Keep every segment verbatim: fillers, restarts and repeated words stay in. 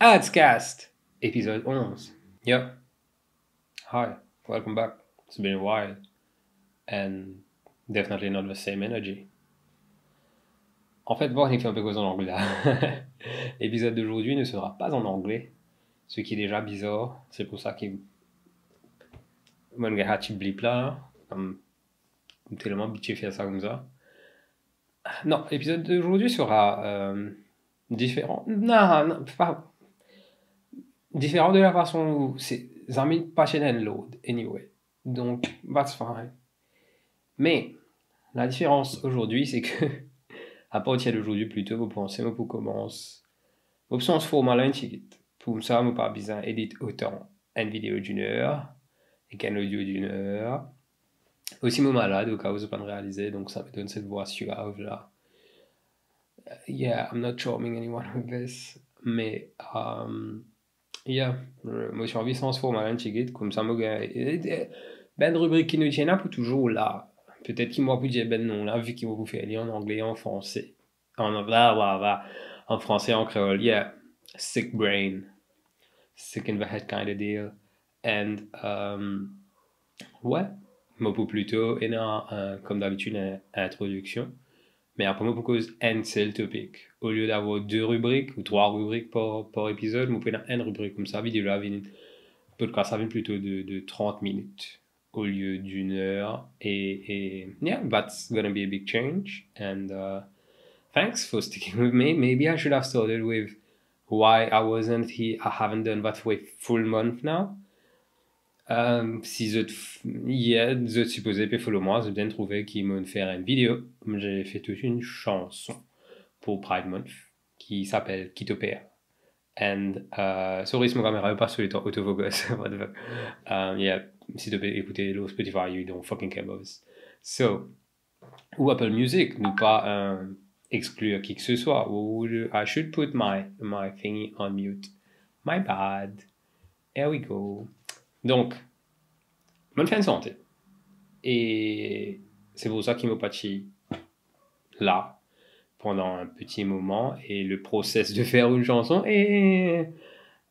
Adscast, epizod onz. Yeah. Hi, welcome back. It's been a while. And definitely not the same energy. En fait, bon, on fait un peu en anglais là. L'épisode d'aujourd'hui ne sera pas en anglais, ce qui est déjà bizarre. C'est pour ça que moi, je vais blip là. Comme, tellement habitué à faire ça comme ça. Non, l'épisode d'aujourd'hui sera euh, différent. Non, non, pas différent de la façon où c'est, zame pa ti ena enn lord, anyway. Donc, that's fine. Mais la différence aujourd'hui, c'est que à partir d'aujourd'hui plito, mo panse mo pou koumans, mo pou sanz forma la enn tigit. Koumsa, mo pa bizin edit otan enn video d'une heure ek enn audio d'une heure. Osi, mo malad, au cas où zot pa'nn realize, donc ça me donne cette voix suave là. Yeah, I'm not charming anyone with this, mais, euh, yeah, euh, mo ti anvi sanz forma la enn tigit, koumsa mo gagn, eh, eh, bann ribrik ki nou ti ena pou touzour la. Petet ki mo pou dir bann nom la, vi ki mo pou fer li an angle, an franse. An, va, va, va. An franse, an kreol, yeah. Sick brain. Sick in the head kind of deal. And, euh, ouais, mo pou plito ena, euh, comme d'habitude, enn introdiksion. Me apre, mo pou koz enn sel topik. Au lieu d'avoir deux rubriques ou trois rubriques par, par épisode, mo pou ena enn ribrik, koumsa video la vinn, podcast la vinn plito de, de trente minutes au lieu d'une heure. Et, et yeah, that's gonna be a big change. And, uh, thanks for sticking with me. Maybe I should have started with why I wasn't here. I haven't done that for a full month now. Euh, si zot, yeah, zot sipoze pe follow mwa, zot bizin trouve ki mo'nn fer enn video. J'ai fait toute une chanson pour Pride Month qui s'appelle Ki to per. And, euh, sorry si mo kamera pa so letan autofocus, what the fuck. Euh, yeah, si to pe ekoute lor Spotify, you don't fucking care about this. So, ou Apple Music, nou pa, euh, exclure qui que ce soit. Ou, I should put my, my thingy on mute. My bad. Here we go. Donc, mo'nn fer enn sante. E se pou sa ki mo pa ti la pendant un petit moment et le process de faire une chanson est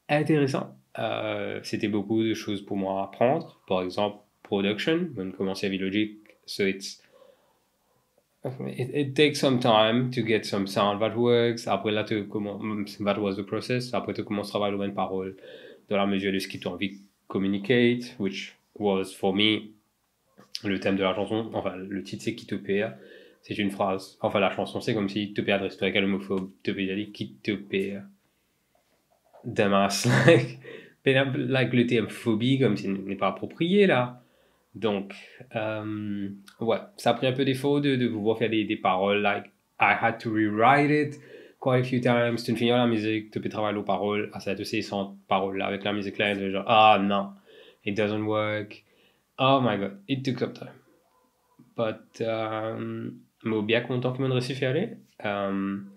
intéressant. Euh, c'était beaucoup de choses pour moi à apprendre. Par exemple, production, mo'nn koumans servi Logic, so it's, it, it takes some time to get some sound that works. Apre la, to koumans, that was the process. Apre, to koumans travay lor bann parol dans la mesure de ce qui tu as envie de communicate, which was for me le thème de la chanson, enfin, le titre c'est Ki to per, c'est une phrase, enfin, la chanson, c'est comme si to pe adres twa ek enn omofob, to pe dir li ki to per. Dumbass, like, pena, like, le terme phobie, comme si n'est pas approprié, là. Donc, euh, ouais, ça a pris un peu d'effort de, de pouvoir faire des, des paroles, like, I had to rewrite it quite a few times. To fini la mizik, to pe travay lor parol, asa to sey sant parol la avek la mizik la, e to genre, ah non, it doesn't work. Oh my God, it took some time. But, um, mo bien kontan ki mo'nn resi fer li. Um,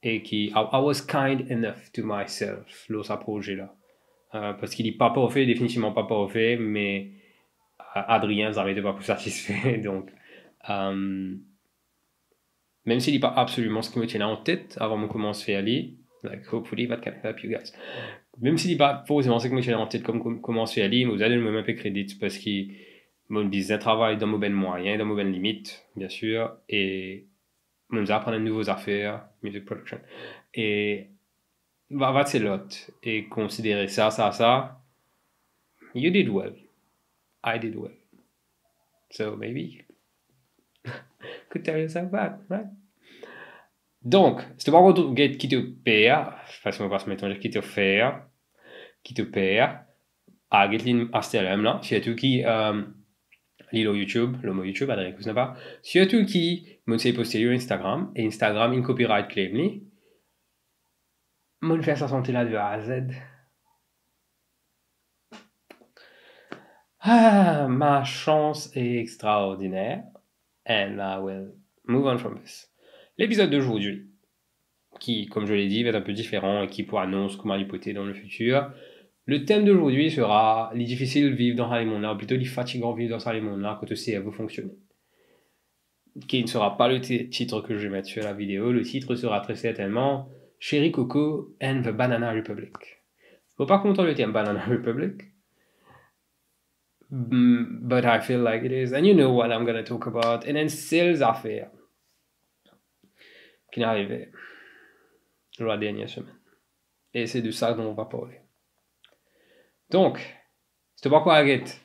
e ki, I, I was kind enough to myself lor sa proze la. Uh, parski li pa parfe, definitivman pa parfe, me, uh, Adrien zame to pa pou satisfe. Donk, um, mem si li pa absoliman seki mo ti ena an tet avan mo koumans fer li, like, hopefully that can help you guys. Mem si li pa forseman seki mo ti ena an tet kan mo koumans fer li, mo bizin donn mwa mem inpe kredi, parski mo'nn bizin travay dan mo bann mwayin, dan mo bann limit, bien sir, e mo'nn bizin aprann enn nouvo zafer, music production. E, bah, that's a lot. E konsidere sa, sa, sa, you did well. I did well. So maybe could tell yourself that, right? Donk, si to pa ankor get ki to per, parski mo pa ti met ki to fer, ki to per, al get li aster la mem la, sirtou ki, um, li lor YouTube, lor mo YouTube, Adrien Cousinapa, sirtou ki mo'nn sey poste li lor Instagram, e Instagram inn copyright claim li. Mo'nn fer sa sante la de A à Z. Ah, ma chance est extraordinaire, and I will move on from this. L'épisode d'aujourd'hui, qui, comme je l'ai dit, va être un peu différent et qui pou anons kouma li pou ete dans le futur. Le thème d'aujourd'hui sera, li difisil viv dan sa lemonn la, ou plito li fatigan viv dan sa lemonn la, kot to servo fonksione. Qui ne sera pas le ti-, titre que je vais mettre sur la vidéo. Le titre sera très certainement Cheri Koko and the Banana Republic. Mo pa kontan leterm Banana Republic, mm, but I feel like it is. And you know what I'm gonna talk about. And then sel zafer ki'nn arive lor dernie semenn. E se de sa dont nou va parle. Donk, si to pa krwar get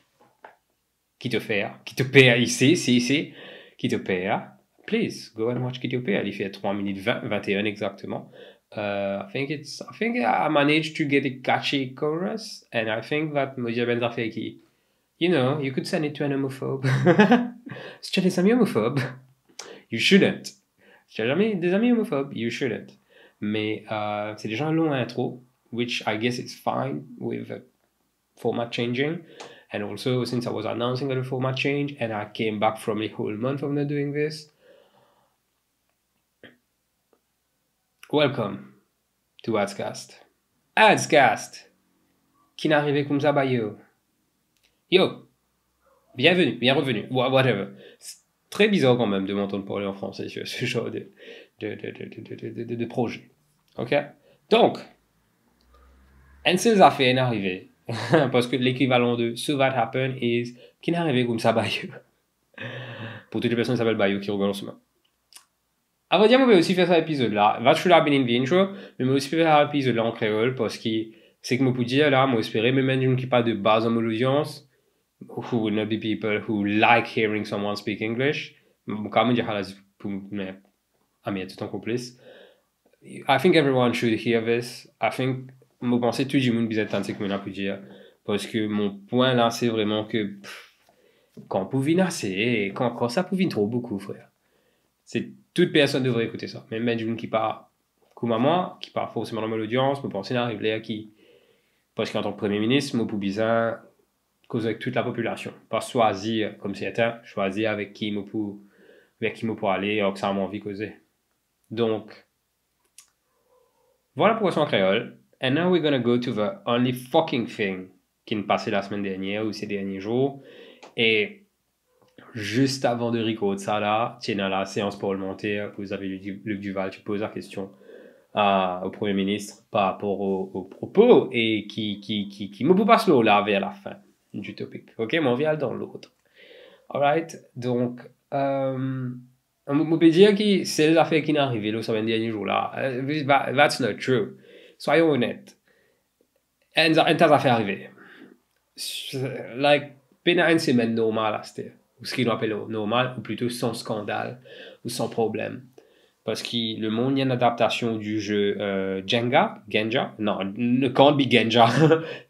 Qui to perd, Qui to perd isi, isi, isi, Qui to perd, please, go and watch Qui to perd. Li fer trwa minit vin, vin e enn exakteman. Uh, I think it's, I think I managed to get a catchy chorus, and I think that mo dir bann zafer ki, you know, you could send it to an homophobe. Si tu as des amis homophobes, you shouldn't. Si tu as jamais des amis homophobes, you shouldn't. Mais, euh, c'est déjà un long intro, which I guess is fine with the format changing. And also, since I was announcing the format change and I came back from a whole month of not doing this, welcome to Adscast. Adscast! Ki'nn arive koumsa ba yo? Yo! Bienvenue, bien revenu, wha-, whatever. C'est très bizarre quand même de m'entendre parler en français sur ce genre de, de, de projet. Ok? Donk, enn sel zafer inn arive, parski lekivalan de So That Happened is Ki'nn arive koumsa ba yo. Pour toutes les personnes qui s'appellent Bayo qui regardent en ce moment. Avredi, mo pe osi fer sa epizod la. That should have been in the intro, me mo osi pe fer sa epizod la an kreol, parski seki mo pou dir la, mo espere, mem bann dimoun ki pa de baz dan mo lodians, who would not be people who like hearing someone speak English, mo kapav dir sa la pou, me, ami, tou ankor plis. I think everyone should hear this. I think, mo panse tou dimoun bizin tann seki mo ena pou dir, parski mo pwin la, se vreman ke, pff, kan pou vinn ase, kan, kan sa pou vinn tro boukou, frer. Se, tout personn devre ekoute sa. Mem bann dimoun ki pa kouma mwa, ki pa forseman dan mo lodians, mo panse inn ariv ler ki, parski antan ki premie minis, mo pou bizin koz avek tout lapopilasion. Pa swazir, kom sertin, swazir avek ki mo pou, avek ki mo pou ale, ar ki sa mo anvi koze. Donk, vwala pou sa an kreol. And now we're gonna go to the only fucking thing ki'nn pase lasemenn dernie ou se dernie zour. E zis avan de record sa la, ti ena laseans parlimanter pou Xavier Luc Du-, Luc Duval, ti poz lakestion a, o Premie Minis par rapor o, o propo e ki, ki, ki, ki mo pou pas lor la ver lafin di topik. Ok, mo anvi al dan lord. Alright, donk, euh, mo, mo pe dir ki sel zafer ki'nn arive lor sa bann dernie zour la, euh, that, that's not true. Soyons honnêtes. Enn za-, enn ta zafer arive. S-, like, pena enn semenn normal aster. Ou seki nou apel normal, ou plito san skandal, ou san problem. Parski lemonn, li ann adaptasion di ze, euh, Jenga, Genja? Non, it can't be Genja.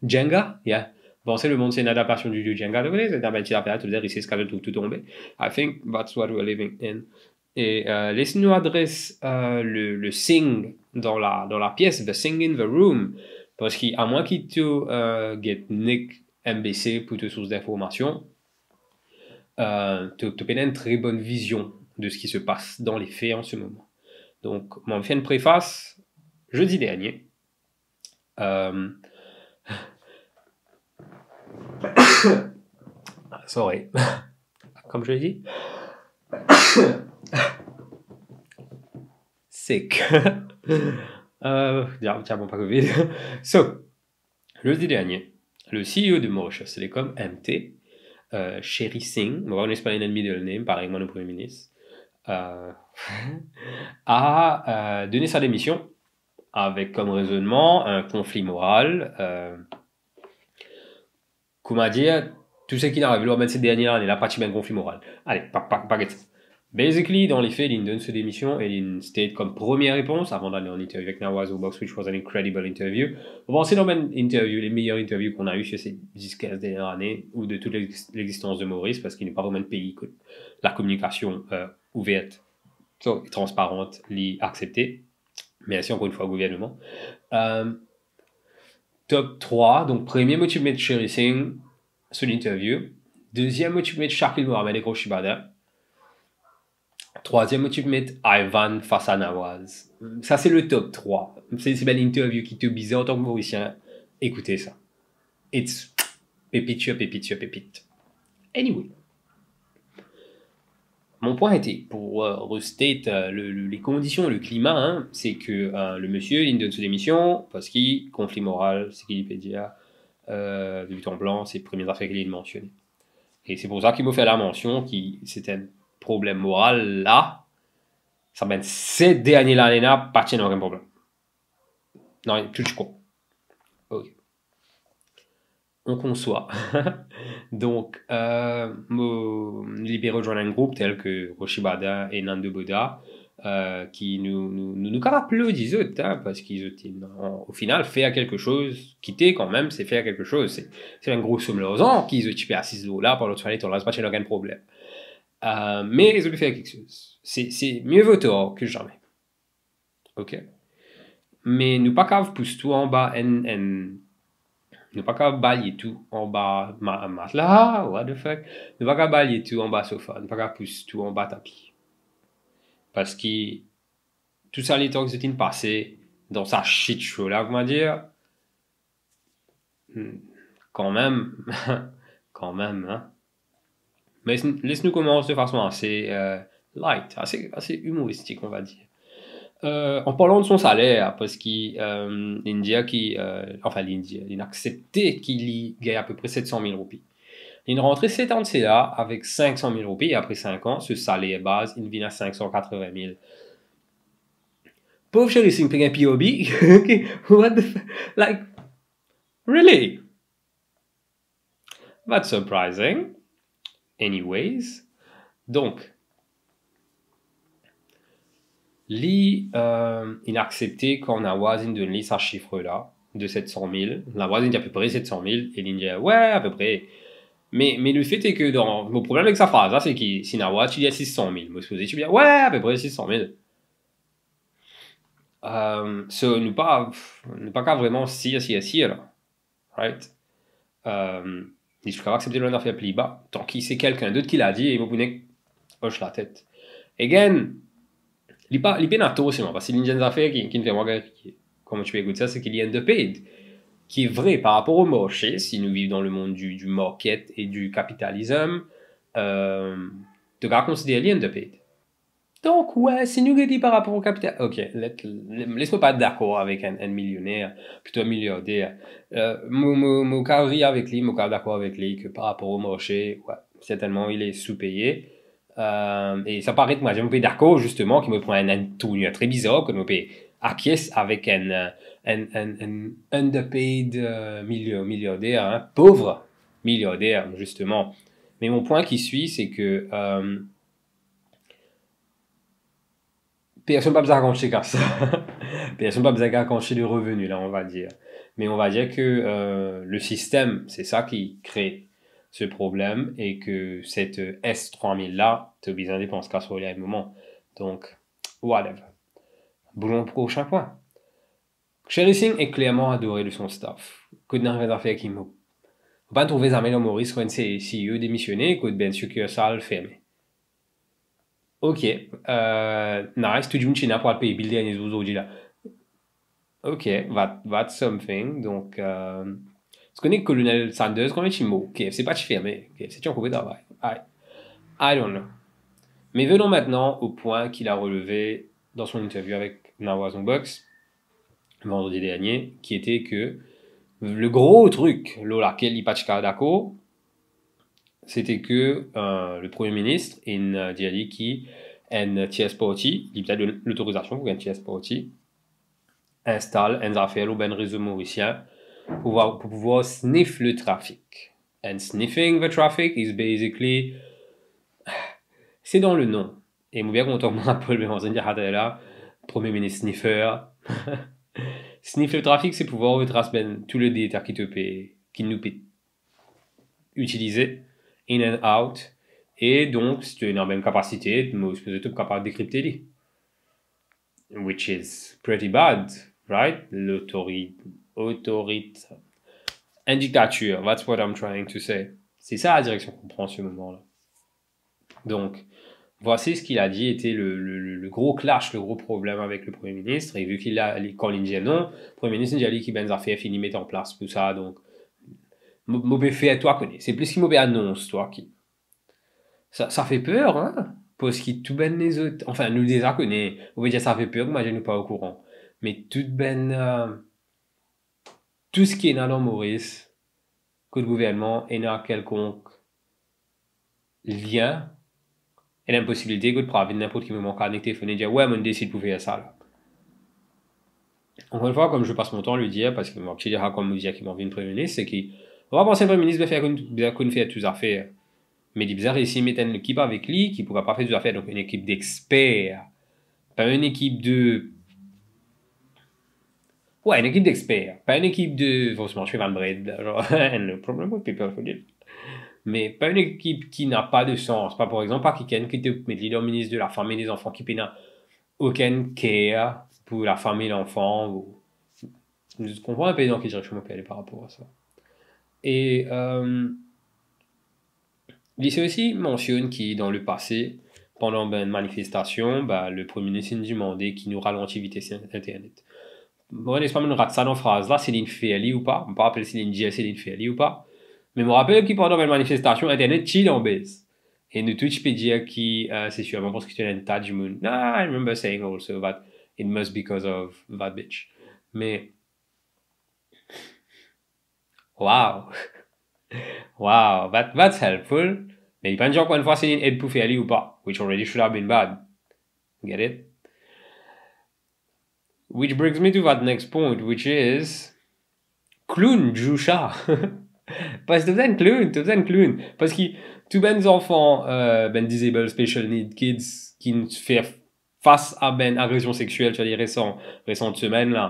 Jenga, yeah. Bon, se lemonn, se enn adaptasion di ze Jenga. Donk, se enn ti zafer, tou le ris eskal, tou, tou tonbe. I think that's what we're living in. E, euh, les nou adres, euh, le, le sing dan la, dan lapies, the sing in the room. Parski amwin ki to, euh, get nek M B C pou to sours d'information, euh, to, to pena enn tre bonn vizion de ce qui se passe dans les faits en ce moment. Donk, mo fer enn prefas, zedi dernie, Euh, sorry. Comme je l'ai dit. Sec. Euh, tiens, tiens, bon, pas covid. So, zedi dernie, le C E O de Mauritius Telecom, M T, euh, Sherry Singh, mo pa kone si li ena enn middle name, parey mo, nou Premie Minis, euh, a, euh, donn sa demision avek kom rezonnman enn konfli moral, euh, kouma dir, tou seki inn ariv lor bann se dernie lane la pa ti bann konfli moral. Ale, pa, pa, pa get sa. Basically, dan lefe, li'nn donn so demision e li'nn state kom premie repons, avan dale an interview avek Nawaz Boubox, which was an incredible interview. Mo panse dan bann interview, les meilleurs interviews qu'on a eu, se dis, kenz dernie lane, ou de tout l'ex-, l'existence de Maurice, parski nou pa vreman enn pei kot la kominikasion, euh, ouvert, so, e transparan, li aksepte. Mersi ankor enn fwa gouvernman. Euh, top trwa, donk premie mo ti met Sherry Singh so interview. Deziem mo ti met Shakil Mohammed ek Roshi Badin. Trwaziem mo ti met Ivan fas a Nawaz. Sa se le top trwa. Se, se bann interview ki to bizin antan ki Morisien ekoute sa. It's pepit sur pepit sur pepit. Anyway. Mon pwin ete, pou, euh, restate, euh, le, le, les conditions, le climat, hein, c'est que, euh, le monsieur, li donn so demision, parski konfli moral, seki li pe dir, euh, de but en blanc, se premie zafer ki li mansione. E se pou sa ki mo fer la mansion ki se enn problem moral la, sa bann set dernie lane la, pa ti ena okenn problem. Non, tou ti kon. Ok. On konswa. Donk, euh, mo, li pe rezwenn enn group tel ke Roshi Bada e Nando Buddha, euh, ki nou, nou, nou, nou kapav aplodi zot, hein, parski zot, o final, fer kelke soz, kite kanmem, se fer kelke soz. Se, se enn gro som larzan ki zot ti pe asiz lor la pandan tou sa letan la, se pa ti ena okenn problem. Euh, me zot pe fer kiksoz. Se, se mieux vaut tard que jamais. Ok? Me nou pa kav pous tou anba enn, enn, nou pa kav balye tou anba ma-, matla, what the fuck? Nou pa kav balye tou anba sofa, nou pa kav pous tou anba tapi. Parski tou sa letan ki zot inn pase dan sa shit show la, kouma dir, Hmm, kanmem, kanmem, hein. Me les, les nou koumans de fason ase, euh, light, ase, ase imoristik, on va dir. Euh, an parlan de son saler, parski, euh, linn dir ki, euh, anfin, linn dir, linn aksepte ki li gagn apepre set san mil roupi. Linn rantre set an de sela avek sink san mil roupi, e apre sink an, so saler baz, inn vinn a sink san katrevin mil. Pov Sherry Singh pe gagn P O B. Ok, what the f-, like, really? That's surprising. Anyways. Donk, li, euh, inn aksepte kan Nawaz inn donn li sa sif la, de set san mil. Nawaz inn dir apepre set san mil, e linn dir, "Ouais, apepre." Me, me le fait est que dan, mo problem avek sa fraz la, se ki si Nawaz ti dir sis san mil, mo sipoze ti dir, "Ouais, apepre sis san mil." Euh, so, nou pa, nou pa kav vreman sir, sir, sir la. Right? Euh, li ti kav aksepte lor enn zafer pli ba, tanki se kelkenn dot ki la dir, e mo pou nek osh latet. Again, li pa, li pena tor selman, parski linn dir enn zafer ki, ki fer mwa gagn, kouma ti pe ekout sa, se ki li underpaid. Ki vre, par rapor o marse, si nou viv dan le monde du, du market et du capitalism, euh, to kav konsider li underpaid. Donk, ouais, si nou gete par rapor o kapital, ok, let, le-, les mwa pa dakor avek enn, enn milioner, plito enn miliarder. Euh, mo, mo, mo kav rir avek li, mo kav dakor avek li ki par rapor o marse, ouais, sertennman, li sou-peye. Euh, e sa paret, mwa, mo pe dakor, zisteman, ki mo pran enn, enn tournir tre bizar, ki mo pe akiet avek enn, enn, enn, enn underpaid, euh, milio-, miliarder, hein, pov miliarder, zisteman. Me mo pwin ki swi, se ki, euh, personn pa bizin rakonte kas. Personn pa bizin rakonte de revenu la, on va dire. Mais on va dire que, euh, le système, c'est ça qui crée ce problème et que cette S trois mille là, to bizin depans kas lor li a enn moman. Donc, whatever. Boulon prosin pwin. Sherry Singh est clairement adoré de son staff. Kot ena enn zafer ki mo, mo pa trouve zame dan Moris, kan enn C-, C E O demisione, kot bann sikilsal ferme. Ok, euh, nice, tou dimoun ti ena pou al pey bil dernie zour zordi la. Ok, that, that's something. Donk, euh, to kone Kolonel Sanders, kan li ti mor, K F C pa ti ferme, K F C ti ankor pe travay. I, I don't know. Me venons maintenant au point qu'il a relevé dans son interview avec Nawaz Box vendredi dernier, qui était que le gros truc lor lakel li pa ti kav dakor, c'était que, euh, le Premier ministre, inn, euh, dir li ki enn tierce parti, li pe donn lotorizasion pou enn tierce parti instal enn zafer lor bann rezo morisien pou pouvoir, pou pouvoir sniff le trafic. And sniffing the traffic is basically, c'est dans le nom. E mo bien kontan ki Paul Bélanger inn dir sa la, Premier Ministre Sniffer. Sniff le trafic, se pouvoir retras bann tou le data ki to pe, ki nou pe itilize, in and out. E donk, si to ena bann kapasite, mo sipoze to kapav dekripte li. Which is pretty bad, right? L'autori-, autorite-, enn diktatir, that's what I'm trying to say. C'est ça la direction qu'on prend en ce moment-là. Donc, voici ce qu'il a dit était le, le, le, le gros clash, le gros problème avec le Premier ministre. Et vu qu'il a, li, kan li dir non, Premier ministre, li dir ki bann zafer fini met an plas pou sa. Donc, mo, mo pe fer twa kone. Se plis ki mo pe anons twa ki. Sa, sa fer per, hein? Parski tou bann lezot, anfin, nou deza kone, ou pe dir sa fer per, kouma nou pa okouran. Me tou bann, euh, tou seki ena dan Moris, kot gouvernman ena kelkonk lien, ena enn posibilite kot pou vinn ninport ki moman, kapav nek telefonn e dir, "Wi, mo'nn desid pou fer sa la." Ankor enn fwa, kom je passe mon temps à le dire, parski mo ti dir sa kom mo dir ki mo vinn Premie Minis, se ki, mo pa panse Premie Minis bizin fer, bizin konn fer tou zafer. Me li bizin reysi met enn lekip avek li ki pou kapav fer tou zafer, donk enn ekip dexper. Pa enn ekip de, wi, enn ekip dexper, pa enn ekip de, fransman, Shevan Bred, genre, no problem with people who did. Me pa enn ekip ki napa de sans. Pa, par exanp, pa kikenn ki to met li dan minis de la fami e de zanfan ki pena okenn care pou lafam e lanfan, ou, ou konpran enpe dan ki direksion mo pe ale par rapor a sa. E, euh, li ti osi mansionn ki, dan lepase, pandan bann manifestasion, ba, le Premie Minis inn dimande ki nou ralanti vites internet. Mo, nespa, mo'nn rat sa dan fraz la, si li'nn fer li ou pa. Mo pa rapel si li'nn dir si li'nn fer li ou pa. Me mo rapel ki pandan bann manifestasion, internet ti dan bez. E nou tou ti pe dir ki, euh, se sirman parski ti ena enn ta dimoun. Ah, I remember saying also that it must because of that bitch. Me, wow. Wow, that, that's helpful. Me li pa'nn dir ankor enn fwa si li'nn ed pou fer li ou pa, which already should have been bad. Get it? Which brings me to that next point, which is, clown, Jousha. Parski to bizin clown, to bizin clown. Parski tou bann zanfan, euh, bann disabled special need kids ki'nn fer fas a bann agresion sexiel, ti dir, resan, resan semenn la,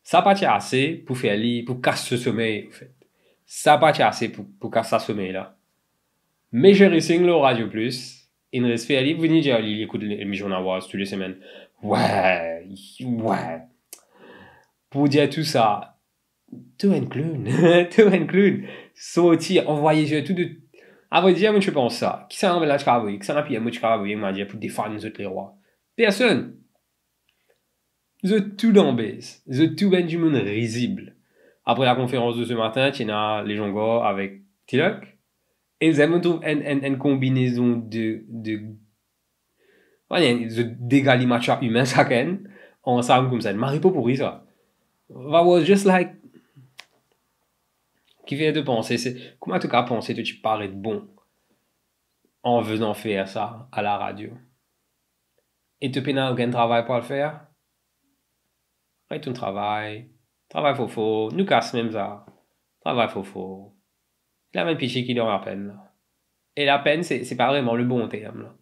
sa pa ti ase pou fer li, pou kas so somey, anfet. Sa pa ti ase pou, pou kas sa somey la. Me Sherry Singh lor Radio Plus, inn res fer li, vini dir li, li ekout lemision Nawaz tou le semenn. Wi, wi. Pou dir tou sa, to enn clown, to enn clown. Sorti, anvwaye zot tou de, a vre dir, mo ti pans sa. Kisannla ti kapav avoy, kisannla P M ti kapav avoy, mo dir, pou defann zot lerwa? Personn. Zot tou dan bez, zot tou bann dimoun rizib. Apre lakonferans de se matin, ti ena Lejongar avek Tilak. E zot inn trouv enn, enn, enn konbinezon de, de, wi, zot de galimatcha imin sakenn, ansam koumsa, enn mari popouri sa. That was just like, ki fer to panse, se, kouma to kapav panse to ti paret bon an vezan fer sa a laradio? E to pena okenn travay pou al fer? Retourn travay, travay for for, nou kas mem sa. Travay for for. La bann piti ki dan lapenn la. E lapenn, se, se pa vreman le bon term la.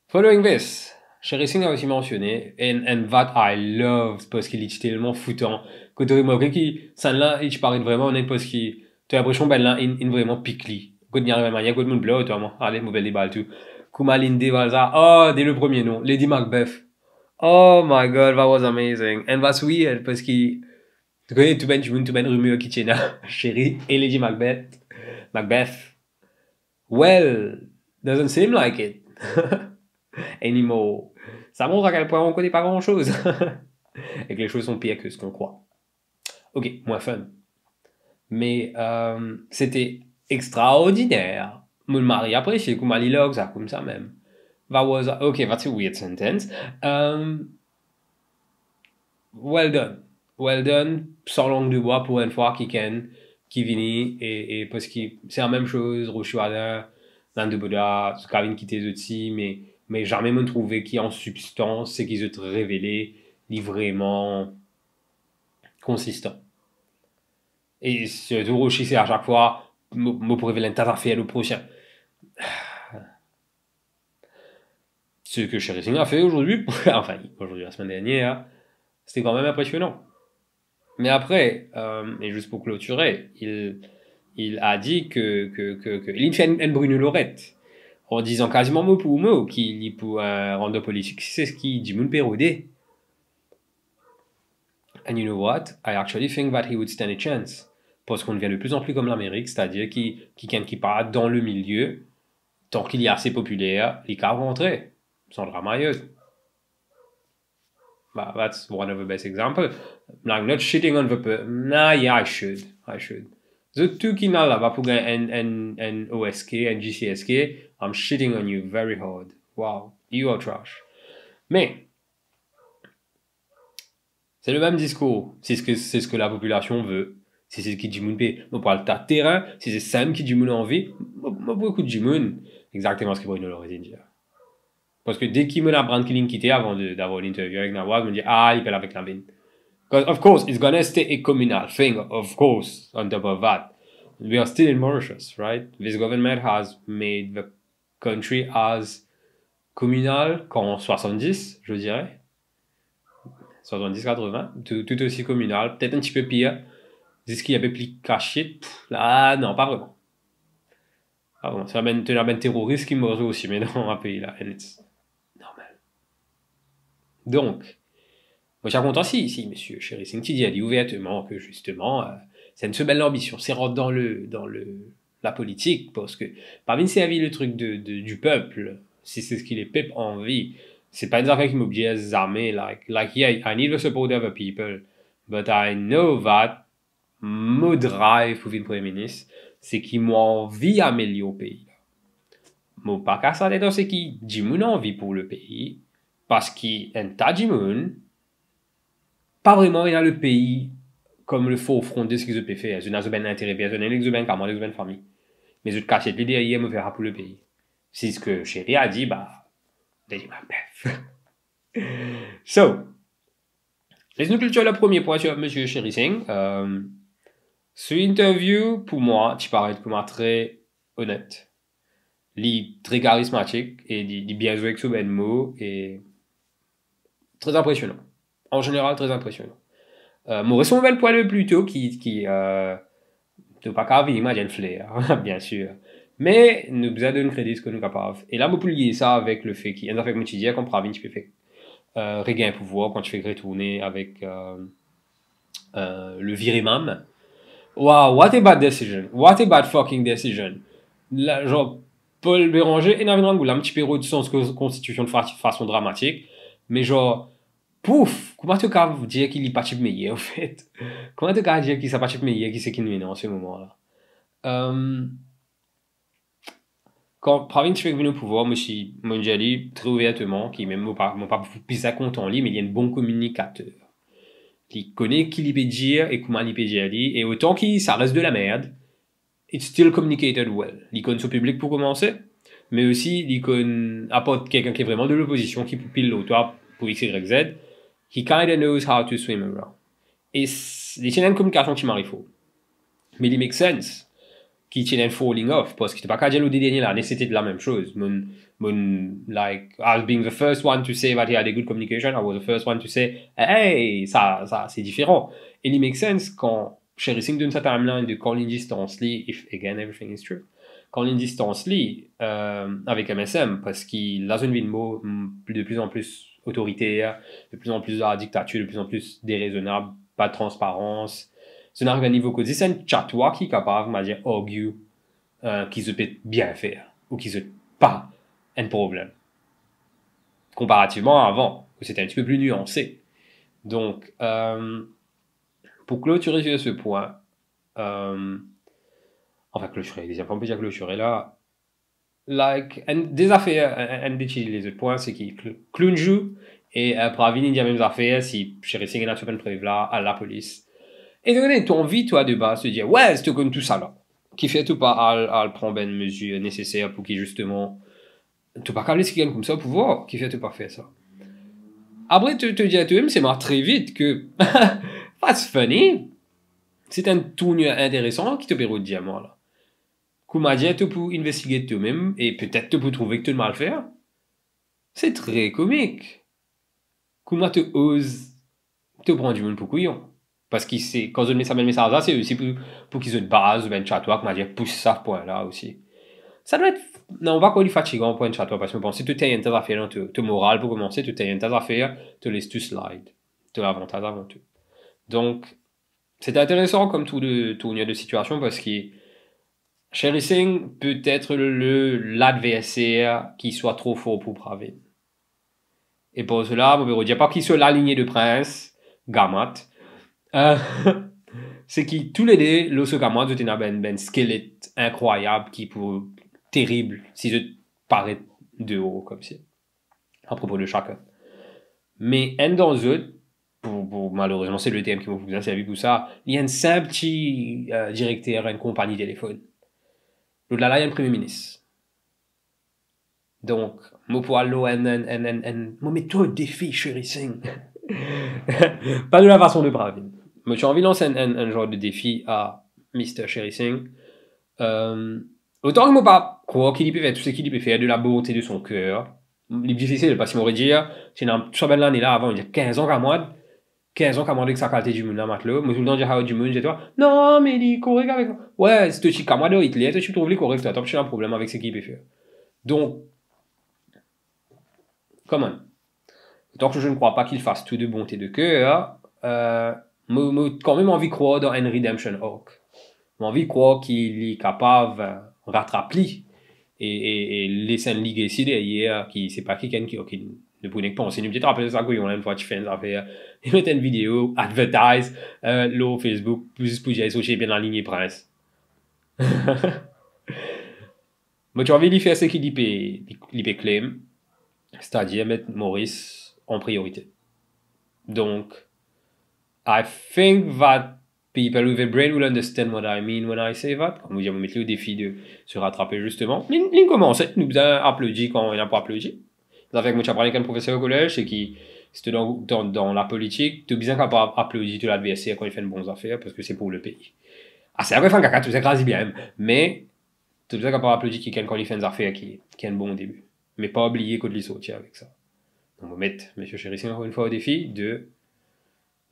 Following this, Sherry Singh a osi mansione, and, and that I love, parski li ti telman foutan. Kot to remarke ki sannla, li ti paret vreman onet, parski to linpresion bannla inn, inn vreman pik li. Kot li ariv enn manier, kot mo'nn plor, twa, mwa, ale, mo pe deval tou. Kouma li'nn deval sa, oh, de le premie non, Lady Macbeth. Oh my God, that was amazing. And that's weird, parski to kone tou bann dimoun, tou bann rimer ki ti ena Sherry e Lady Macbeth, Macbeth, well, doesn't seem like it anymore. Ça montre à quel point on connaît pas grand-chose et que les choses sont pires que ce qu'on croit. Ok, moins fun. Me, euh, c'était extraordinaire. Mo'nn mari apresie kouma li larg sa koumsa mem. That was, ok, that's a weird sentence. Euh, well done. Well done, san lang de bwa pou enn fwa, kikenn ki vini e, e parski se lamem soz, Roche Wadin, Nando Boda, zot kapav vinn kite zot si, me, me zame mo'nn trouve ki an sibstans, seki zot revele, li vreman konsistan. E sirtou Roche, se a sak fwa, mo, mo pou revel enn ta zafer le prosin. Ce que Sherry Singh a fait aujourd'hui, enfin, aujourd'hui, la semaine dernière, c'était quand même impressionnant. Mais après, euh, et juste pour clôturer, il, il a dit que, que, que, que, il fait une, une Bruno Lorette, en disant quasiment mot pour mot qu'il est pour un rando politique, c'est ce qu'il dit, moun pe rode. And you know what? I actually think that he would stand a chance. Parce qu'on devient de plus en plus comme l'Amérique, c'est-à-dire qui, qui, qui part dans le milieu, tant qu'il est assez populaire, li kapav rantre, san drama ayer. Bah, that's one of the best example. Like, not shitting on the per-, nah, yeah, I should. I should. Zot tou ki al laba pou gagn enn, enn, enn O S K, enn G C S K, I'm shitting on you very hard. Wow, you are trash. Me, se le mem diskour. C'est ce que, c'est ce que la population veut. Si se ki dimoun pe, mo pou al tat terin. Si se sa ki dimoun anvi, mo, mo pou ekout dimoun. Exactement ce que Bruno Lorez vinn dir. Parski deki mo aprann ki linn kite avan de, d'avoir l'interview avek Nawaz, mo dir, ah, li pe al avek Navin. 'Cause, of course, it's gonna stay a communal thing, of course, on top of that. We are still in Mauritius, right? This government has made the country as communal qu'en soixante-dix, je dirais. Soixante-dix, quatre-vingts, tout, tout aussi communal, peut-être un petit peu pire, ziska enpe pli kasie. Pff, la, non, pas vraiment. Ah bon, sa bann, to ena bann teroris ki mor osi, me dan lapei la, and it's normal. Donk, mo ti a kontan si, si misie Sherry Singh ti dir li ouverteman ke, zisteman, euh, se enn so bann lanbision, se rant dan le, dan le, lapolitik, parski pa vinn servi le trik de, de, du peuple, si se ki lepep anvi. Se pa enn zafer ki mo obliz zame, like, like, yeah, I need the support of the people, but I know that mo drive pou vinn Premie Minis, se ki mo anvi amelior pei la. Mo pa kas latet dan seki dimoun anvi pou lepei, parski enn ta dimoun pa vreman ena lepei kom le forefront de seki zot pe fer. Zot ena zot bann lintere personnel, ek zot bann kamarad, ek zot bann fami. Me zot kasiet li deryer, mo fer sa pou lepei. Si seki Sherry a dir, ba, they did my best. So, les nou klit sir le premie pwin sir misie Sherry Singh. Euh, so interview, pou mwa, ti paret kouma tre onet. Li tre karizmatik e li, li bien zwe ek so bann mo e tre inpresionan. An zeneral, tre inpresionan. Euh, mo res mo bann pwin de pli to ki, ki, euh, to pa kapav vini, mo dir enn fler, bien sir. Me nou bizin donn kredi seki nou kapav. E la, mo pou lie sa avek lefe ki, enn zafer ki mo ti dir, kan Pravin ti pe fek, euh, regagn pouvwar, kan ti fek retourne avek, euh, euh, le vire mam. Wow, what a bad decision. What a bad fucking decision. La, zanr, Paul Bérenger e Navin Rangoolam ti pe rod sans ko-, konstitision de fa-, fason dramatik. Me zanr, pouf, kouma to kapav dir ki li pa ti meyer, anfet? Kouma to kapav dir ki sa pa ti meyer ki seki nou ena an se moman la? Euh, kan Pravin ti fek vinn o pouvwar, mo ti, mo dir li tre ouverteman, ki mem mo pa, mo pa bizin kontan li, me li enn bon kominikater. Li kone ki li pe dir e kouma li pe dir li, e otan ki sa res de lamerd, it's still communicated well. Li konn so piblik pou koumanse, me osi li konn, apar kelkenn ki vreman de lopozision ki pou pil lor twa pou X, Y, Z, he kinda knows how to swim around. E s-, li ti ena enn kominikasion ki mari for. Me li make sense ki ti ena enn falling off, parski to pa kapav dir lor de dernie lane, se ti lamem soz. Mo'nn, mo'nn, like, as being the first one to say that he had a good communication, I was the first one to say, hey, sa, sa, se diferan. E li make sense kan Sherry Singh donn sa timeline de kan linn distans li, if again everything is true, kan linn distans li, euh, avek M S M, parski la zot inn vinn mo-, m-, de plus en plus autoritaire, de plus en plus dan la diktatir, de plus en plus derezonab, pa de transparans. Zot inn ariv a enn nivo kot zis enn chatwa ki kapav, on va dire, argue, euh, ki zot pe bien fer, ou ki zot pa enn problem. Konparativman avan, kot se ti enn tipe pli nianse. Donk, euh, pou klotire sir se pwin, euh, anfin, klotire, deziem fwa, on pe dir klotire la, like, enn, de zafer, enn, enn de ti lezot pwin, se ki Cl-, Clown Jou e, euh, Pravin inn dir mem zafer, si Sherry Singh ena so bann prev la, al lapolis. E donk, to anvi, twa, de baz, to dir, we, to konn tou sa la. Kifer to pa al, al pran bann mezir neseser pou ki, zisteman, to pa kapav les kikenn koumsa o pouvwar, kifer to pa fer sa? Apre, to, to dir a twamem, se mwa tre vit ke, that's funny. Se enn tournir interesan ki to pe rod dir mwa la. Kouma dir, to pou investigate twamem, e petet to pou trouve ki to mal fer. Se tre komik. Kouma to oz, to pran dimoun pou kouyon. Parski se, kan zot met sa bann mesaz la, se osi pou, pou ki zot baz, zot bann chatwa, kouma dir, pous sa pwin la osi. Sa dwa et, non, mo pa krwar li fatigan pou enn chatwa, parski mo panse to tagn enn ta zafer dan to, to moral pou koumanse, to tagn enn ta zafer, to les tou slide, to lavantaz avan tou. Donk, se interesan kom tour de, tournir de sitiasion, parski Sherry Singh peut être le, l'adversaire qui soit trop fort pour Pravin. E par sela, mo pe redir, pa ki so lalinie de prins, gamat. Euh, se ki toulede, lor so kamwad, zot ena bann, bann skelet inkrwayab ki pou terib si zot paret deor koumsa, apropo de sakenn. Me enn dan zot, pou, pou, malerezman, se le term ki mo pou bizin servi pou sa, li enn sinp ti, eh, direkter enn konpagni telefonn. Lot la, la, li enn premie minis. Donk, mo pou al lor enn, enn, enn, enn, enn, mo met twa o defi, Sherry Singh. Pa de la fason de Pravin. Mo ti anvi lans enn, enn, enn zar de defi a Mister Sherry Singh. Eh, otan ki mo pa krwar ki li pe fer tou seki li pe fer de la bonte de son ker, li difisil, parski mo redir, ti ena sa bann lane la avan, dir kinz an kamwad, kinz an kamwad avek sa kalite dimoun la, Matlo. Mo toultan dir, "How dimoun, dir twa, non, me li korek avek mwa." Wi, si to ti kamwad ar Hitler, to ti trouv li korek, twa, to pa ti ena problem avek seki li pe fer. Donk, come on. Autant que je ne crois pas qu'il fasse tout de bonté de cœur, eh, mo, mo kanmem anvi krwar dan enn redemption arc. Mo anvi krwar ki li kapav, eh, ratrap li e, e, e les enn legacy deryer, ki se pa kikenn ki, ki nou pou nek panse. Nou petet rapel sa, Gouyon, enn fwa ti fer enn zafer, li met enn video, advertise, eh, lor Facebook, zis pou dir, "Sorti bien aligne, prins." Mo ti anvi li fer seki li pe, li, li pe claim, setadir met Moris an priorite. Donk, I think that people with a brain will understand what I mean when I say that. Kan mo dir, mo met li o defi de se ratrape, zisteman. Li, li koumans, nou bizin aplodi kan ena pou aplodi. Zafer ki mo ti aprann ek enn profeser kolez, se ki si to dan, dan, dan lapolitik, to bizin kapav aplodi to ladverser kan li fer enn bon zafer, parski se pou lepei. Ah, si li fer enn kaka, to bizin kraz li bien mem. Me to bizin kapav aplodi kikenn kan li fer enn zafer ki, ki enn bon debi. Me pa bliye kot li sorti avek sa. Donk, mo met Misie Sherry Singh ankor enn fwa o defi de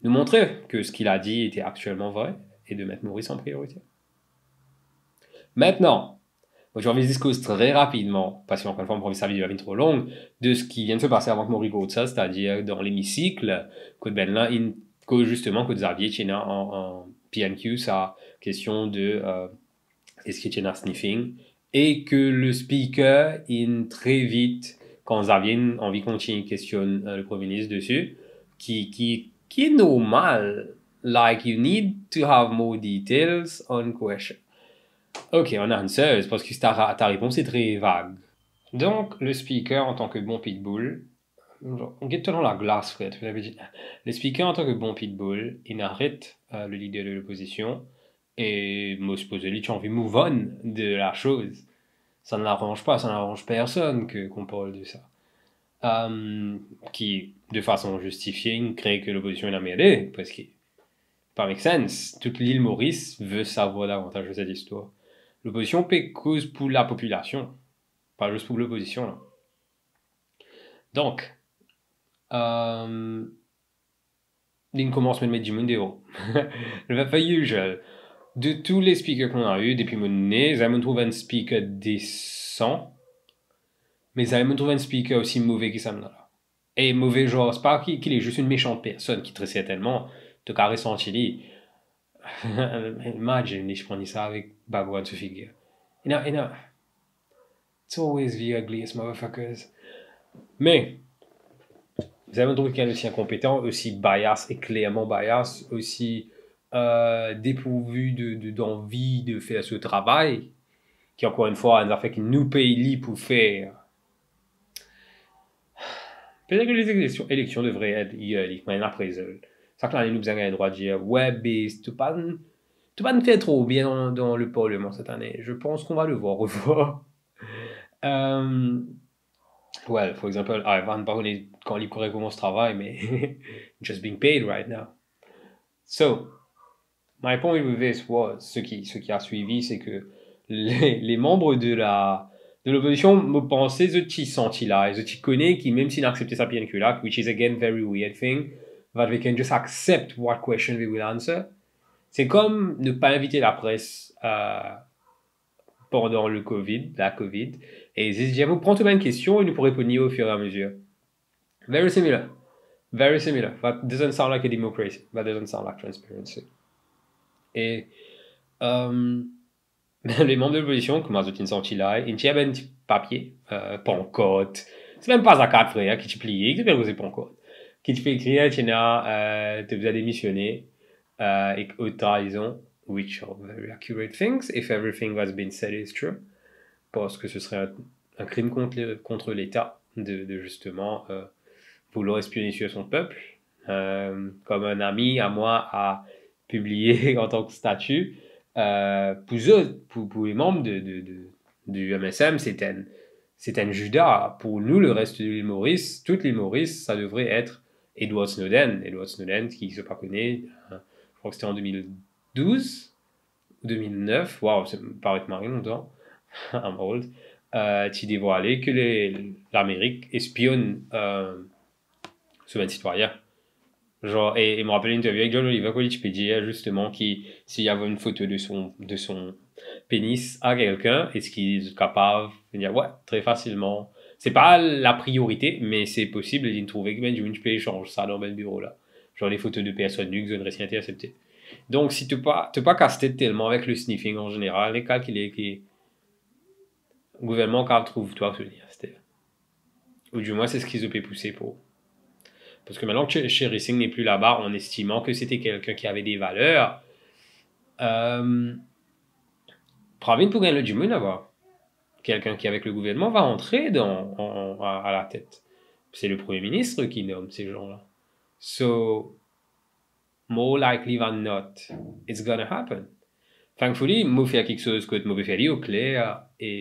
nous montrer que ce qu'il a dit était actuellement vrai et de mettre Moris an priorite. Aster, mo ti anvi zis koz tre rapidman, parski ankor enn fwa, mo pa anvi sa video la vinn tro long, de seki vinn se pase avan ki mo rekord sa, setadir dan lemisik, kot bann la inn koz zisteman kot Xavier ti ena an, an P N Q sa kestion de, eh, eski ti ena sniffing, e ki le speaker inn tre vit, kan Xavier inn anvi kontign kestionn, eh, le Premie Minis desi, ki, ki, ki normal, like, you need to have more details on question. Ok, on answers, parski ta, ta repons se tre vag. Donk, le speaker, antan ki bon pitbull, get twa dan laglas, frer, to pe dir, le speaker, antan ki bon pitbull, inn aret, eh, le lider de lopozision, e mo sipoze li ti anvi move on de la soz. Sa n'arrange pas, ça n'arrange personne que, qu'on parle de ça. Eh, ki, de fason zistifie, inn kre ki lopozision inn anmerde, parski pa make sense. Tout lil Moris ve savwar davantaz de set istwar. Lopozision pe koz pou lapopilasion, pa zis pou lopozision la. Donk, eh, linn koumans met, met dimoun deor. Le fait usual. De tous les speakers qu'on a eu, depi mo ne, zame mo trouv enn speaker desan, me zame mo trouv enn speaker osi move ki samla la. E move, zar, se pa ki, ki li zis enn mesan personn ki, tre sertennman, to kapav resanti li. Imagine li, ti pran li sa avek background so figir. Ena, ena, it's always the ugliest motherfuckers. Me, zame mo trouv kikenn osi inkonpetan, osi bias e klerman bias, osi, eh, depourvi de, de, d'anvi de fer so travay, ki, ankor enn fwa, enn zafer ki nou pey li pou fer. Petet ki les élections, élections devraient être yearly, kouma enn appraisal. Sak lane nou bizin gagn drwa dir, wi, bes, to pa, to pa fer tro bien dan, dan le parleman set ane. Je pense qu'on va devoir revoir. Eh, well, for example, Ivan, pa kone kan li pou rekoumans travay, me just being paid right now. So, my point with this was, seki, seki a swivi, se ki le, le manb de la, de lopozision, mo panse zot ti santi la, e zot ti kone ki mem si inn aksepte sa P N Q la, which is again very weird thing, that they can just accept what question they will answer. Se kom ne pa invite lapres, eh, pandan le covid, la covid, e zis dir, mo pran tou bann kestion e nou pou reponn li au fur et à mesure. Very similar. Very similar. That doesn't sound like a democracy. That doesn't sound like transparency. E, eh, le manb de lopozision, kouma zot inn santi la, inn tir bann ti papie, eh, pankart. Se mem pa zakart, frer, ki ti pliye, ki ti pe koze pankart. Ki ti pe ekrir, ti ena, eh, to bizin demisione. euh, ek haute trahison, which are very accurate things, if everything that's been said is true, parce que ce serait un, un crime contre, contre l'État de, de justement, euh, vouloir espionner sur son peuple. Euh, comme un ami à moi a publié en tant que statut, euh, pour eux, pour, pour les membres de, de, de, du M S M, c'est un, c'est un Judas. Pour nous, le reste de l'île Maurice, toute l'île Maurice, ça devrait être Edward Snowden. Edward Snowden, ki, si zot pa kone, euh, je crois que c'était en deux mille douze ou deux mille neuf, waouh, ça me paraît tellement longtemps, I'm old, euh, ti devwale ke le, l'Amerik espionn, euh, so bann sitwayin. Genre, e, e mo rapel interview avek John Oliver, kot li ti pe dir, justement, ki si il y avait une photo de son, de son pénis à quelqu'un, eski zot kapav dir, ouais, très facilement. C'est pas la priorité, mais c'est possible, e li trouve ki bann dimoun ti pe echanz sa dan bann biro la. Genre, les photos de personnes nues, zot inn resi intercepté. Donc, si to pa, to pa kas tet telman avek le sniffing en général, li kalkile ki gouvernman kapav trouv twa, ou so lien, aster. Ou dimwin, se seki zot pe pouse pou. Parce que maintenant que Sherry Singh n'est plus là-bas, en estimant que c'était quelqu'un qui avait des valeurs, euh, Pravin pou gagn lot dimoun laba. Quelqu'un qui, avec le gouvernement, va entrer dans, en, en, à, à la tête. C'est le Premier ministre qui nomme ces gens-là. So, more likely than not, it's gonna happen. Thankfully, mo fer kiksoz kot mo pe fer li okler, e,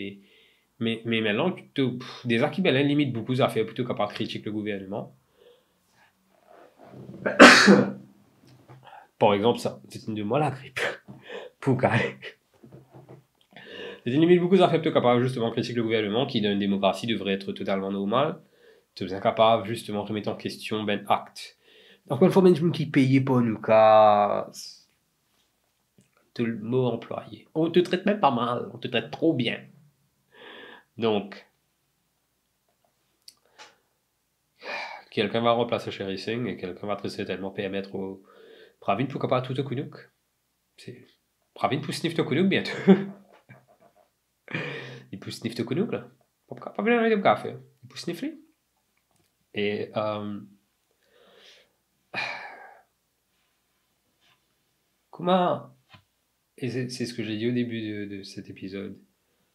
me, me mintnan, to, pff, deza ki bel limit boukou zafer pou to kapav kritik le gouvernman. Par exanp, sa, se inn donn mwa lagrip. Pou kale. Se inn limit boukou zafer pou to kapav, justement, kritik le gouvernman, ki dan enn demokrasi devre et totalman normal. To bizin kapav, justement, remet an kestion bann akt. Ankor enn fwa, bann dimoun ki peye par nou kas, to mo anplwaye. On te traite même pas mal, on te traite trop bien. Donc, quelqu'un va remplacer Sherry Singh et quelqu'un va très certainement permettre au Pravin pou kapav trouv to kounouk. Se, Pravin pou sniff to kounouk biento. Li pou sniff to kounouk la. Pa, pa, pa bizin, li pou kapav fer. Li pou sniff li. E, euh, kouma, et c'est, c'est ce que j'ai dit au début de, de cet épisode.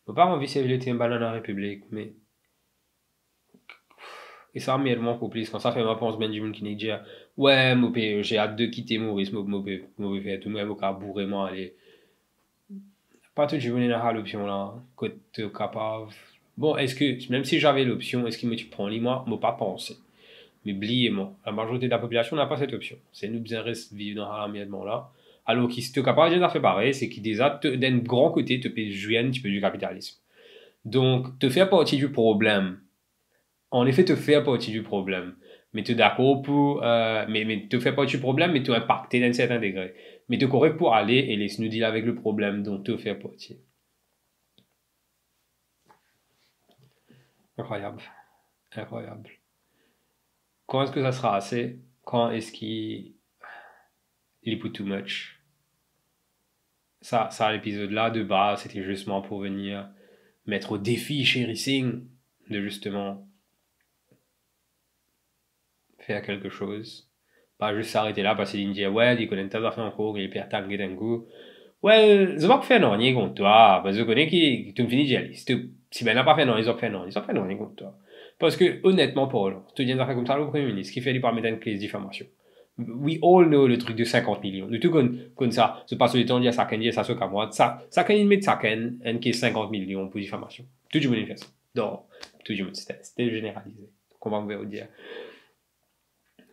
Mo pa anvi servi le term banana repiblik, me, e sa anmerd mwa ankor plis, kan sa fer mwa pans bann dimoun ki nek dir, we, mo pe, j'ai hâte de quitter Maurice, mo, mo pe, mo pe fer tou, mo, mo kapav boure mwa ale. Pa tou dimoun ena sa lopsion la, kot to kapav. Bon, eski, mem si j'avais l'option, eski mo ti pran li mwa? Mo pa panse. Me bliye mwa, la majorite de la population n'a pas cette option. Se nou bizin res viv dan sa lanmerd la. Alor ki si to kapav dir enn zafer parey, se ki deza to, dan enn gran kote, to pe zwir enn tipe di kapitalism. Donk, to fer parti di problem. Annefe, to fer parti di problem. Me to dakor pou, euh, me, me to fer parti di problem, me to inpakte dan enn sertin degre. Me to korek pou ale e les nou deal avek le problem dont to fer parti. Incroyable. Incroyable. Quand est-ce que ça sera assez? Quand est-ce qu'il est pour too much? Ça, ça, l'épisode-là, de base, c'était justement pour venir mettre au défi Sherry Singh de justement faire quelque chose. Pa zis aret la, parski li dir, we, li konn enn ta zafer ankor, li pe atak, get enn kou. Well, zot pa pou fer nanye kont twa, parski zot kone ki, ki to'nn fini dir li. Si to, si bann la pa fer nanye, zot pa fer nanye, zot pa fer nanye kont twa. Parski, onetman parlan, si to dir enn zafer koumsa lor Premie Minis, kifer li pa met enn kes difamasion? We all know le truc de cinquante millions. Nou tou konn, konn sa, zot pas so letan dir sakenn, dir sa so kamwad, sa, sakenn inn met sakenn enn kes cinquante millions pour diffamation. Tou dimoun inn fer sa. Non, tou dimoun, c'était, c'était généralisé. Kouma mo pe dir.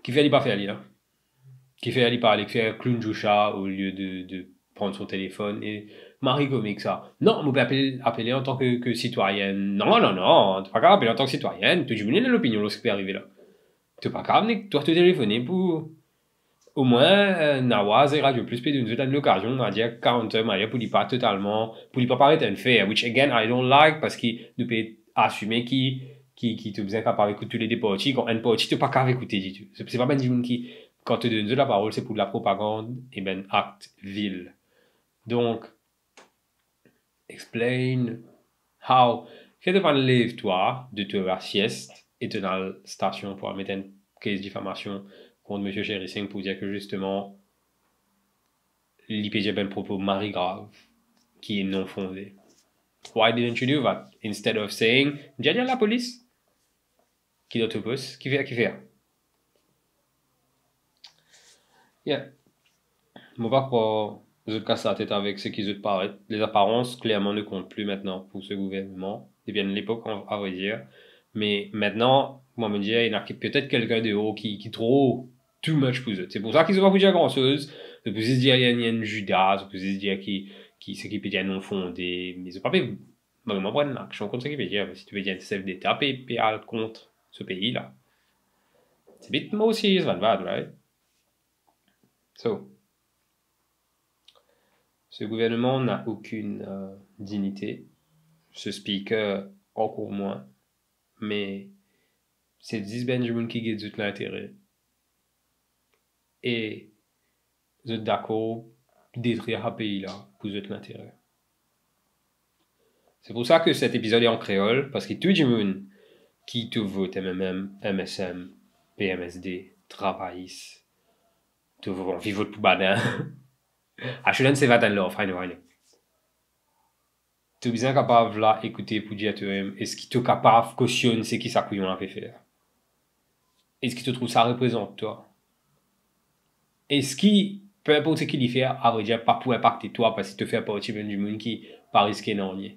Kifer li pa fer li la? Kifer li pa al fer clown Jousha olie de, de pran so telefonn e mari komik sa? Non, mo pe apel, apele antan ke, ke sitwayenn. Non, non, non, to pa kapav apele antan ke sitwayenn. Tou dimoun ena lopinion lor seki pe arive la. To pa kapav nek twa to telefone pou omwin, euh, Nawaz e Radio Plus pe donn zot enn lokazion, on va dire, counter, on va dire, pou li pa totalman, pou li pa paret unfair, which again, I don't like, parski nou pe asime ki, ki, ki to bizin kapav ekout tou le de parti, kan enn parti to pa kapav ekoute ditou. Se, se pa bann dimoun ki, kan to donn zot laparol, se pou lapropagann e bann akt vil. Donk, explain how. Kifer to pa'nn lev twa de to lasies e to'nn al stasion pou al met enn kes difamasion kont Misie Sherry Singh pou dir ke zisteman li pe dir bann propo mari grav ki non fonde. Why didn't you do that? Instead of saying, "Dir, dir lapolis, ki dan to pos, ki fer, ki fer." Yeah. Mo pa krwar zot kas latet avek seki zot paret. Les apparences, clairement, ne comptent plus maintenant pour ce gouvernement. Depi enn lepok, a, a vrai dire. Me maintenant, mwa, mo dir, ena ki, petet kelkenn deor ki, ki tro too much pou zot. Se pou sa ki zot pa pou dir gran soz. Zot pou zis dir, enn, enn Zida, zot pou zis dir ki, ki, seki pe dir non fonde. Me zot pa pe vreman pran aksion kont seki pe dir. Si to pe dir enn sef deta pe, pe al kont so pei la, it's a bit more serious than that, right? So, ce gouvernement n'a aucune, euh, dignité. Ce speaker, encore moins. Me se zis bann dimoun ki get zot lintere. E zot dakor detrir sa pei la pou zot lintere. Se pou sa ke set epizod li an kreol, parski tou dimoun ki to vot M M M, M S M, P M S D, Travayis, to anvi vot pou Badin. I shouldn't say that in love, I know, I know. To bizin kapav la ekoute pou dir to mem, eski to kapav kosionn seki sa kouyon la pe fer? Eski to trouv sa reprezant twa? Eski, pe inport seki li fer, a vrai dir, pa pou inpakte twa, parski to fer parti bann dimoun ki pa riske nanye?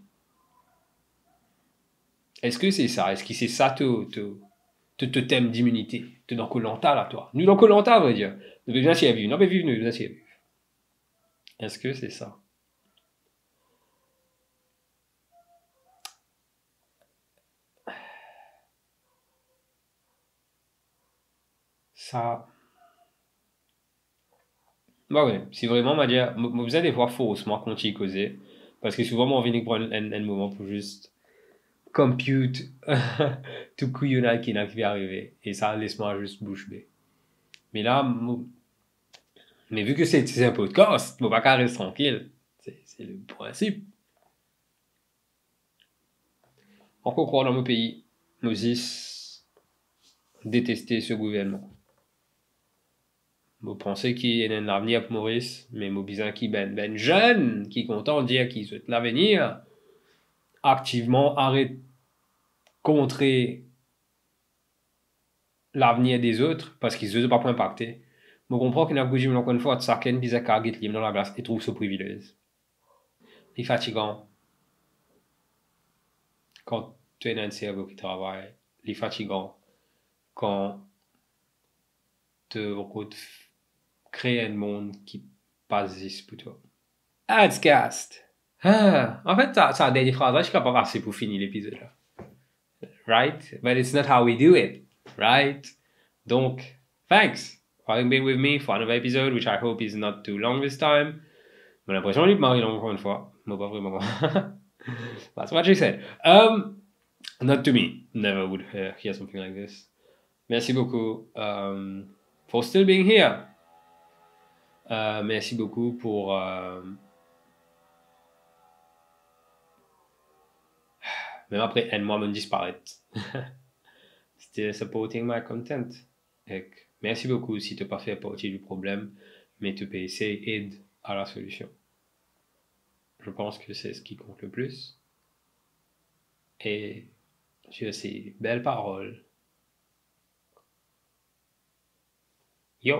Eski se sa? Eski se sa to, to, to totem diminite? To dan Koh Lanta la, twa. Nou dan Koh Lanta, a vrai dir. Nou pe bizin sirviv. Nou pe viv, nou pe bizin sirviv. Eski se sa? Sa, bon, wi, si vreman, mo, mo bizin defwa fors mwa kontign koze, parski souvan mo anvi nek pran enn, enn moman pou zis compute tou kouyonnad ki ena ki pe arive, e sa les mwa zis bouch be. Me la, mo, me vi ke se, se enn podcast, mo pa kav res trankil. Se, se le prinsip. Ankor krwar dan mo pei, mo zis deteste se gouvernman. Mo panse ki ena enn lavenir pou Moris, me mo bizin ki bann, bann zenn ki kontan dir ki zot lavenir, aktivman aret kontre lavenir dezot, parski zot pa pou inpakte. Mo konpran ki ena boukou dimoun, ankor enn fwa, sakenn bizin kav get lim dan laglas e trouv so privilez. Li fatigan kan to ena enn servo ki travay. Li fatigan kan to kot f-, kre enn mond ki pa zis pou twa. Adscast. Ah, anfet, sa, sa dernie fraz la, ti kapav ase pou fini lepizod la. Right? But it's not how we do it, right? Donk, thanks for having been with me for another episode, which I hope is not too long this time. Mo linpresion li mari long ankor enn fwa. Mo pa vreman. That's what she said. Um, not to me. Never would hear, hear something like this. Merci beaucoup, euh, for still being here. Euh, merci beaucoup pour, euh, mem apre enn mwa, mo'nn disparet. Still supporting my content. Ek, merci beaucoup si to pa fer parti du problème, me to pe esey ed à la solution. Je pense que c'est ce qui compte le plus. Et sur ces belles paroles, yo,